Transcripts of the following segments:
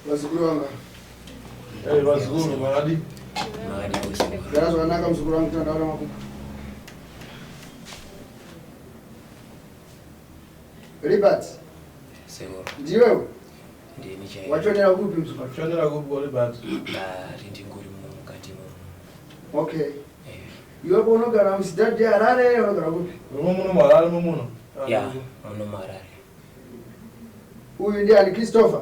Vazukuru vanga. Hey, vazukuru makadi? Makadi sekuru. Gara zvakanaka muzukuru wangu tandaura makumbo. Libert. Sekuru. Ndiwe? Ndini chaiye. Wachonera kupi muzukuru? Wachonera kupi Libert? Ndari ndingori mukati mo. Okay. Eh. Iwe unogara musidhadhi Harare unogara kupi? Uno muno muHarare muno. Ya, muno muHarare. Uyu ndiani Christopher?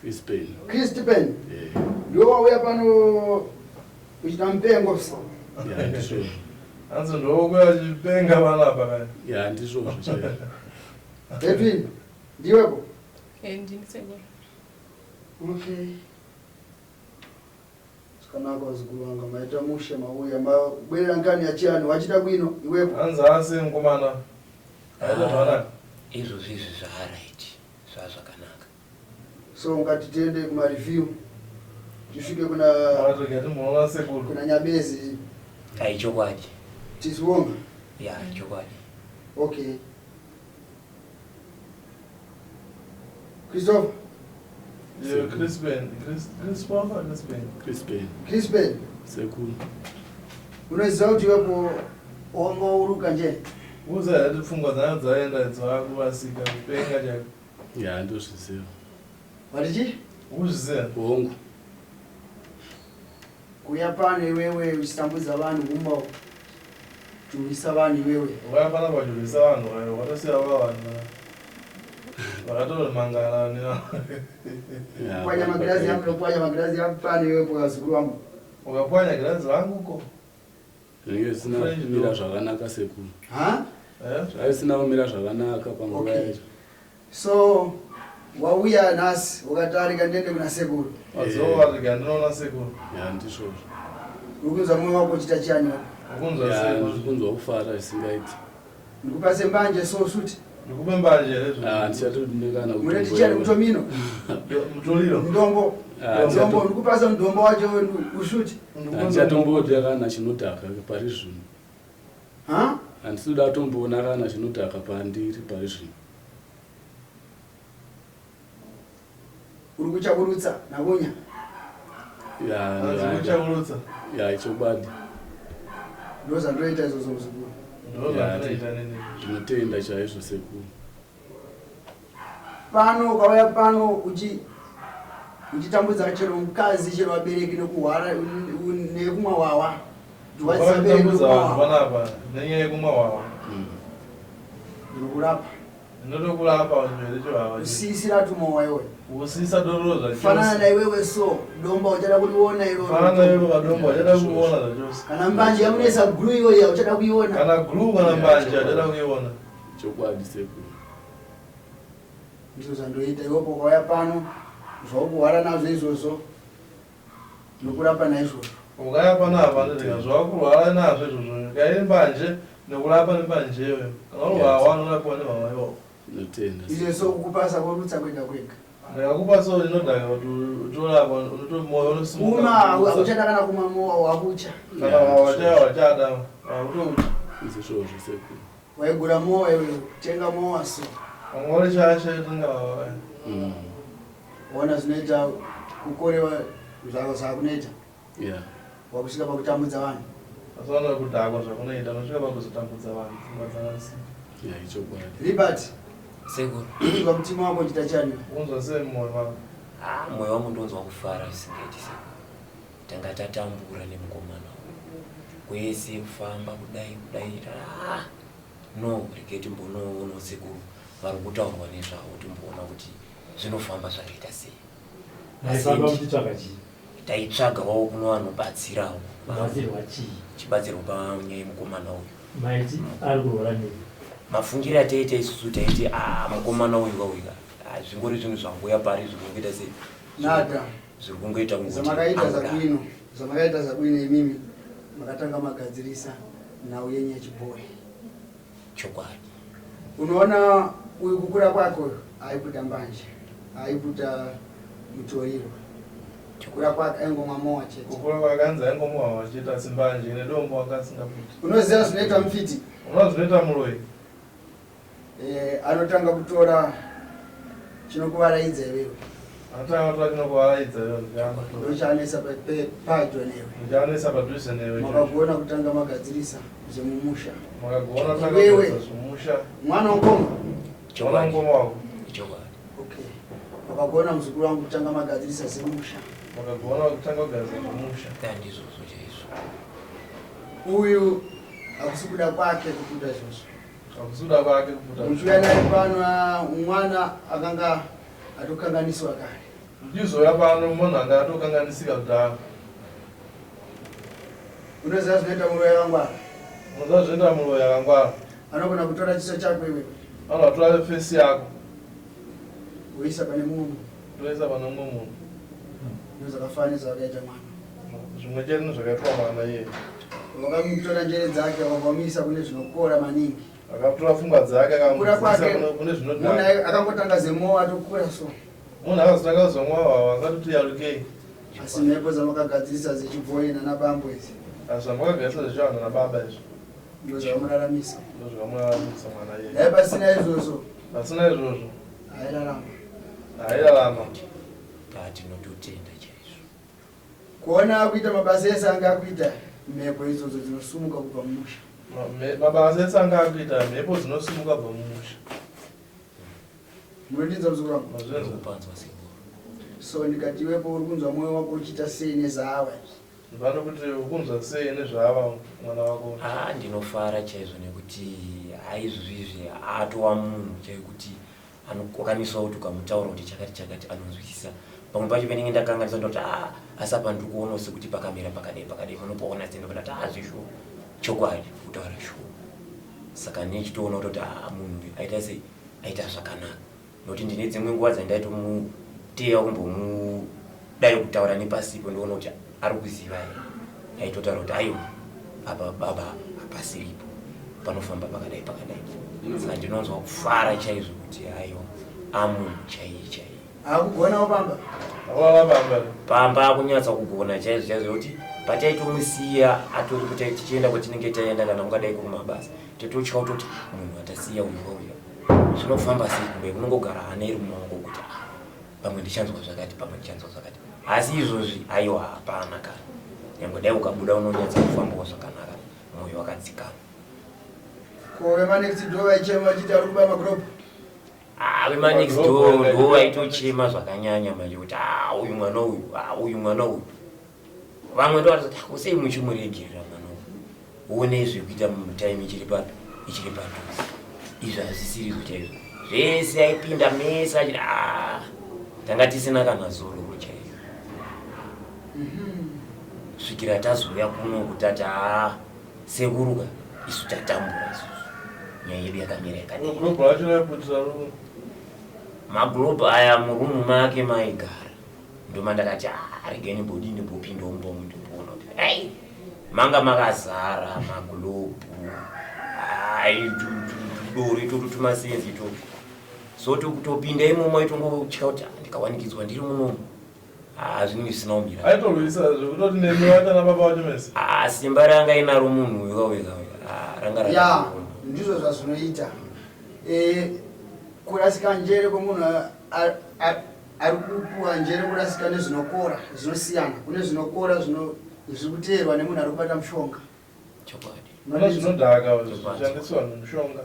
Crispin. Crispin. Eh. Ndiwe wauya pano uchita mupengo so. Ya ndizvo. Hanzi ndokuya chipenga panapa kaya. Ya ndizvozvo chaizvo. Edwin, ndiwepo? Eh, ndini sekuru. Okay. Zvakanaka vazukuru vanga maita mushe mauya mabwerera nkani yachiani wachida bwino iwepo. Hanzi asi mukomana. Aita zvakanaka. Izvozvo izvi zvaaright zvazvakanaka. So ngati tiende kuma review tisvike kuna Akatogati munoona sekuru. kuna Nyabezi Ai chokwadi. tisiwonga. Ya chokwadi. Okay. Christopher. Yeah, Crispin, Chris, Christopher, Crispin. Crispin. Crispin. Sekuru. Unoziva kuti iwepo wanga uruka nje? Uza yati pfungwa dzanga dzaenda dzakurasika kupenga chaiko. Ya ndozviziva. Wati chii? Ukuzviziva? Hongu. Kuuya pano iwewe uchitambudza vanhu kumba uko. Churwisa vanhu iwewe. Ukauya panapa uchirwisa vanhu kare wakatosiya va vanhu vakatomangana ne Ya, Pwanya magirazi yangu nopwanya magirazi yangu pano iwewe vazukuru vangu. Ukapwanya girazi rangu ko. Zvinenge zvisina kumira zvakanaka sekuru. Ha? Eh? Zvaive zvisina kumira zvakanaka panguva Okay. yacho. So wauya nhasi ukatarika ndiende kuna sekuru. Wadzoka rega ndinoona sekuru. Ya ndizvozvo. Uri kunzwa mwoyo wako uchiita chiyani wako? Ukunzwa Ya sekuru. ndiri kunzwa kufara zvisingaiti. Ndikupase mbanje so suti. Ndikupe mbanje here Ah, handichatodine kana Munoti chiyani mutomino? Mutoliro. Ndombo. Ah, Ndombo ndikupasa ndombo wacho ushuti. Handichatombodya kana chinodhaka pari zvino. Ha? Handisi kuda kutomboona kana chinodhaka pandiri pari zvino. Uri kuchakurutsa nakunya. Ya, Hanzi ya, kuchakurutsa. ya ichokwadi. Ndozvandoita izvozvo muzukuru. Ndozvandinoita nini. Ndinotenda chaizvo sekuru. Pano ukauya pano uchi uchitambudza chero mukadzi chero vabereki nekuhwara nekumwa hwahwa. Ndikwadisa vabereki Vakatambudza nekumwa vanhu hwahwa. panapa nenyaya yekumwa hwahwa. Ndinokurapa. Ndinotokurapa chirwere chehwahwa. Usisira tumowa iwe. Usisa dororo zvachose. Fanana na iwewe so domba uchada kuliona iroro. Fanana iwewe kadomba uchada kuliona zvachose. Kana mbanje yamunesa glue iyoyo uchada kuiona. Kana glue kana mbanje uchada kuiona. Chokwadi sekuru. Ndizvo zvandoita iwepo ukauya pano zvaukuhwara nazvo izvozvo nokurapa naizvozvo. Ukauya pano apa ndodika zvawakurwara nazvo izvozvo kai mbanje nekurapa nembanje iyoyo. Kana uri hwahwa unorapiwa nehwahwa iwawo. Ndinotenda. Izvo so kukupasa korutsa kwega kwega. Ndikakupa so inodhaka kuti utorapa unoto moyo unosimuka. Kuma hauchada kana kumwa mowa wakucha. Kana hwahwa chaiwo hauchada wakutoucha. Ndizvozvo sekuru. Waigura mowa iwe kutenga mowa so. Wanga uri shasha yotenga hwahwa. Waona zvinoita kukorewa zvakunoita. Yeah. Wakusvika pakutambudza vanhu. Asi kudhakwa zvakunoita unosvika pakuzotambudza vanhu pfungwa dzakasika. Yeah, ichokwadi. Libert. Sekuru. Unzwa mutima wako uchiita chani? Unzwa sei mumwoyo mako? Ah, mwoyo wangu ndonzwa kufara zvisingaiti sekuru. Tanga tatambura nemukomana uyu. Kwese kufamba kudai kudai. Ah, no, regai timbonoonawo sekuru vari kutaurwa nezvavo timboona kuti zvinofamba zvakaita sei. Maifamba muchitsvaga chii? Taitsvagawo kuno vanobatsirawo. Kubatsirwa chii? Chibatsirwa panyaya yemukomana uyu. Maiti ari kurwara nei? Mafungire ataiita isusu taiti ah mukomana uyu kauyu ah, zvingori zvinhu zvanguya pari zviri kungoita sei? Nada. Zviri kungoita kungoti Zvamakaita angoda. zabwino, zvamakaita zabwino imimi makatanga magadzirisa nhau yenyu yechibhoyi. Chokwadi. Unoona uyu kukura kwake uyu aiputa mbanje, aiputa mutoriro. Kukura kwake aingomwa mowa chete. Kukura kwake anzi aingomwa mowa chete asi mbanje nedombo anga asingaputi. Unoziva zvinoita mufiti? Unoziva zvinoita muroyi? Eh, anotanga kutora chinokuvaraidza iwewe. Atanga kutora chinokuaraidza iwe ndichanotora. Ndochanetsa padyo newe. Ndichanetsa padhuze newe. Makagona kutanga magadzirisa zvemumusha. Makagona kutanga Iwewe. kugadzirisa zvemumusha. Mwana wamukoma. Mwana wamukoma wako. Chokwadi. Okay. Makagona muzukuru wangu kutanga magadzirisa zvemusha. Makagona kutanga kugadzirisa zvemusha. Ndizvozvo chaizvo. Uyu hakusi kuda kwake kubuda izvozvo. Hakusi kuda kwake kubuda. Muchiuya naye pano mwana akanga atokanganiswa kare. Muchizouya pano munhu anga atokanganisika kudhara. Unoziva zvinoita muroyi akangwara? Unoziva zvinoita muroyi akangwara? Anogona kutora chiso chako iwe. Anogona kutora fesi yako. Woisa pane mumwe munhu. Toisa pane mumwe munhu. Ndozvakafanana zvakaita mwana. Zvimwe chete nezvakaitwa mwana iyeye. Vakamutora njere dzake vakamuisa kune zvinokora maningi. Akatora pfungwa dzake Kukura akamuisa kwake kune munhu zvinodhaka. akangotanga zemowa atokura so. Munhu akazotanga kuzomwa hwahwa akatoti yarukei. Asi mhepo dzamakagadzirisa dzechibhoyi nana bambo idzi. Asi zvamakagadzirisa zvechivanhu nababa izvi. Ndozvakamuraramisa. Ndozvakamuraramisa mwana iyeye. Dai pasina izvozvo. Pasina izvozvo. Airarama. Airarama. Tinototenda chaizvo. Kuona akuita mabasa ese anga akuita mhepo idzodzo dzinosumuka kubva mumusha. Mabasa ese anga akuita mhepo dzinosumuka kubva mumusha. Munondinzwa muzukuru wangu? Mazvinzwa. Kupanzwa sekuru. So ndikati iwepo uri kunzwa mwoyo wako uchiita sei nezaawa izvi? Ndipano kuti ukunzwa sei nezvaava mwana wako? Ah, ndinofara chaizvo nekuti haizvizvi atova munhu chaiyo kuti anokwanisawo kuti ukamutaura kuti chakati chakati anonzwisisa. Pamwe pacho penenge ndakanganisa ndoti ah, asi apa ndiri kuonawo sekuti pakamira pakadai pakadai munopaona sei ndobva ndati ah zvishuwa chokwadi kutaura shuwa. Saka nechitoona kutoti ah munhu uyu aita sei aita zvakanaka nokuti ndine dzimwe nguva dzandaitomuteya kumbomudai kutaura nepasipo ndoona kuti ari kuziva here aitotaura kuti aiwa apa baba hapasiripo panofamba pakadai pakadai saka ndinonzwa kufara chaizvo kuti aiwa amunhu chaiye chaiye. Akugonawo pamba? Akurara pamba. Pamba akunyatsa kugona chaizvo chaizvo kuti pataitomusiya atori kuti tichienda kwatinenge taenda kana ungadai kuri mabasa tototya kutoti munhu atasiya uyu wauya zvinofamba sei kumbe unongogara hana iri mumaoko kuti ah, pamwe ndichanzwa zvakati pamwe ndichanzwa zvakati asi izvozvi aiwa hapana kana nyangwe dai ukabuda unonyatsa kufambawo zvakanaka mwoyo wakadzikama. Ko vemanext door vaichema vachiti ari kuba magirobhu? Ah, vemanext door ndo vaitochema zvakanyanya manje kuti ah, uyu mwana uyu, ah, uyu mwana uyu. Vamwe ndo varikuti ah, sei muchimuregerera mwana uyu? Uone zvekuita mutime ichiri papi, ichiri padhuze. Izvi hazvisirizvo chaizvo. Zvese aipinda mese achiti ah, tanga tisina kana zororo chaizvo. Svikira tazouya kuno kutati ah, sekuruka isu tatambura isusu. Nyaya yedu yakamira yakadii. Group racho raiputira rumu. Maglobe aya murumu make maigara. Ndomandakati ah, regai ndimbodii ndimbopinda mumba umu ndimboona kuti ei manga makazara maglobe. Ai tudoro itoto tumasenzi itoto. So topinda imomo aitongotya kuti ah, ndikawanikidzwa ndiri munomu. Ah, zvinenge zvisina kumira. Aitorwisa zvekutoti nemi waita nababa vacho mese. Ah, simba ranga inaro munhu uyu kauya kauya. Ah, ranga Ya, rakatoona. ndizvo zvazvinoita. Eh, kurasika njere kwemunhu ari kupuwa njere kurasika nezvinokora zvinosiyana. Kune zvinokora zviri kuteerwa nemunhu ari kubata mushonga. Chokwadi. Kune zvinodhaka zvinoshandiswa nemushonga.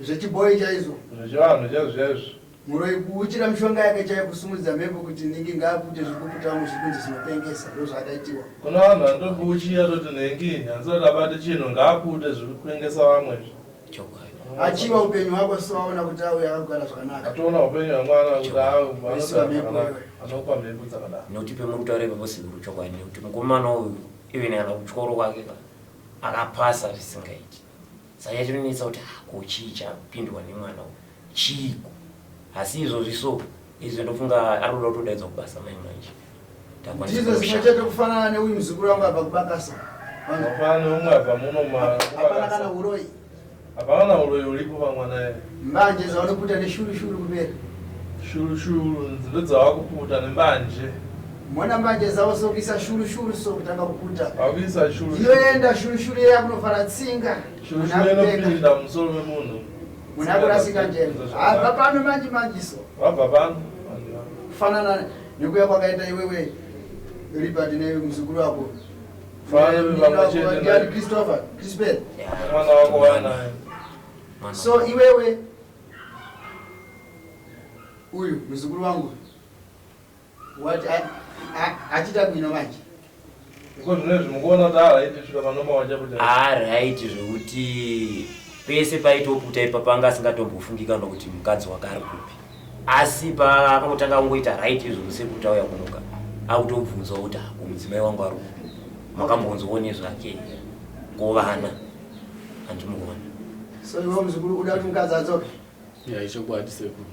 Zvechibhoyi chaizvo. Zvechivanhu chaizvo chaizvo. Muroyi kuuchira mishonga yake chaiyo kusumudza mhepo kuti nhingi ngaapute zviri kuputa vamwe zviri kunzi zvinopengesa ndozvaakaitiwa. Kune vanhu vanotokuuchira toti nhingi hanzoti abate chinhu ngaapute zviri kupengesa vamwe izvi. Chokwadi. Achiwa upenyu hwako so aona kuti auya akagara zvakanaka. Atoona upenyu hwemwana kuti Oisiwa mhepo anogara zvakanaka. iyoyo. Anopa mhepo dzakadaro. Nekuti pemuri kutaura ipapo sekuru chokwadi nekuti mukomana uyu even kana kuchikoro kwake ka akapasa zvisingaiti. Saka chatinonetsa kuti ah, ko chii chapindwa nemwana uyu chiiko asi izvozvi so izvi ndofunga ari kuda kutodaidzwa kubasa mai manje. Takwanisa Ndizvo zvimwe kushanda. chete kufanana neuyu muzukuru wangu abva kubakasa. Hapana neumwe abva muno Hapana kana uroyi. Hapana kana uroyi uripo pamwana iye. Mbanje dzavanoputa neshuru shuru kupera. Shuru shuru nzindo dzavakuputa nembanje. Mona mbanje dzavo so kuisa shuru shuru so kutanga kuputa. Vakuisa shuru shuru. Yoenda shuru shuru iya kunovhara tsinga. Shuru shuru inopinda mumusoro memunhu. Munhu akurasika njere. Abva pano manje manje so. Vabva pano. Kufanana nekuya kwakaita iwewe Ribert nemuzukuru wako. Fanana vamwe chete Ndiani Christopher, Crispin. Mwana wako wanaye. Mwana So wangu. iwewe uyu muzukuru wangu wati achiita bwino manje. Iko zvinezvi mukuona kuti araiti svika panoma wachabuda. Alright, zvekuti pese paitoputa ipapa anga asingatombofungi kana kuti mukadzi wake ari kupi, asi paakangotanga kungoita right izvozvo sekuti auya kunoka akutobvunzwa kuti "Ah, ko mudzimai wangu ari kupi, makambonzwawo nezvake, ko vana handimuona." So iwewe muzukuru uda kuti mukadzi adzoke? Ya, ichokwadi sekuru.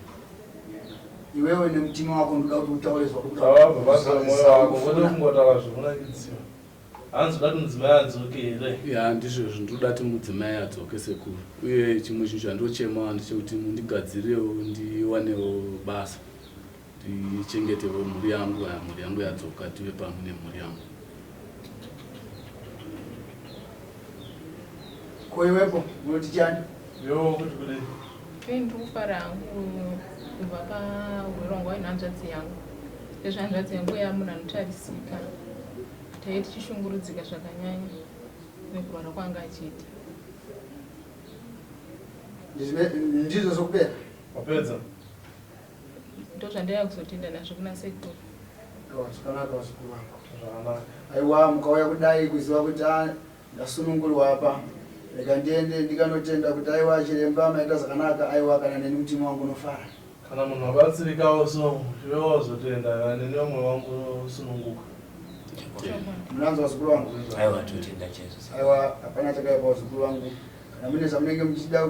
Iwewe nemutima wako ndoda kuti utaure Tawabva basa mwoyo wako kwete zvauri. kungotaura zvekunakidziwa. Hanzi uda kuti mudzimai adzoke here? Ya, ndizvo ndinoda kuti mudzimai adzoke sekuru. Uye chimwe chinhu chandochema ndechekuti mundigadzirewo ndiwanewo basa, ndichengetewo mhuri yangu. Kana mhuri yangu yadzoka, tive pamwe nemhuri yangu. Ko iwepo unoti chani? Iwewo kuti kudii? Ini ndiri kufara hangu kubva pahurwere hwangu hwaine hanzvadzi yangu, sezvo hanzvadzi yangu yamunhu anotarisika. Tai tichishungurudzika zvakanyanya nekurwara kwanga achiita. Ndizvo zvokupera? Wapedza? Ndo zvandaiya kuzotenda nazvo kuna sekuru. Aiwa, zvakanaka vazukuru vangu. Zvakanaka. Aiwa, mukauya kudai kuziva kuti ah, ndasunungurwa apa, rega ndiende ndikanotenda kuti aiwa chiremba maita zvakanaka. Aiwa, kana neni mutima wangu unofara. Kana munhu abatsirikawo so iwe wazotenda, kana neni mwoyo wangu unosununguka. Munanzwa vazukuru vangu? Aiwa, totenda chaizvo. Aiwa, hapana chakaipa vazukuru vangu. Kana mune zvamunenge muchida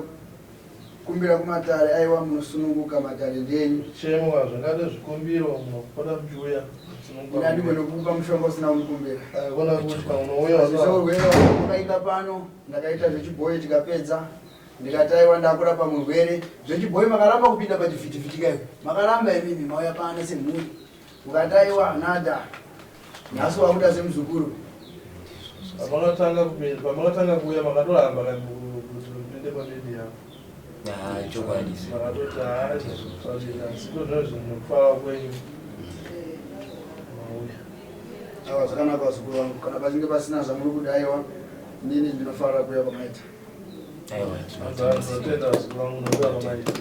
kumbira kumatare, aiwa, munosununguka, matare ndenyu. Zvichemo kana zvingade zvikumbiro munopota muchiuya. Ini handigone kukupa mushonga usina kunikumbira. Kona kuti kana unouya. Asi seurwere wakaita pano, ndakaita zvechibhoyi tikapedza, ndikati aiwa ndakurapa murwere zvechibhoyi. Makaramba kupinda pachivhitivhiti kaivo, makaramba imimi mauya pano semhuri, mukati aiwa nada, nhasi wakuda semuzukuru. Pamakatanga kupinda, pamakatanga kuuya makatoramba kana kuti mupinde pamedia. Ah, chokwadi. Makatoti haa asi kozvino zvinhu kwenyu mauya. Aiwa, zvakanaka vazukuru vangu. Kana pachinge pasina zvamuri kuda, aiwa, inini ndinofarira kuuya kwamaita. Aiwa. Ndinotenda vazukuru vangu nokuya kwamaita.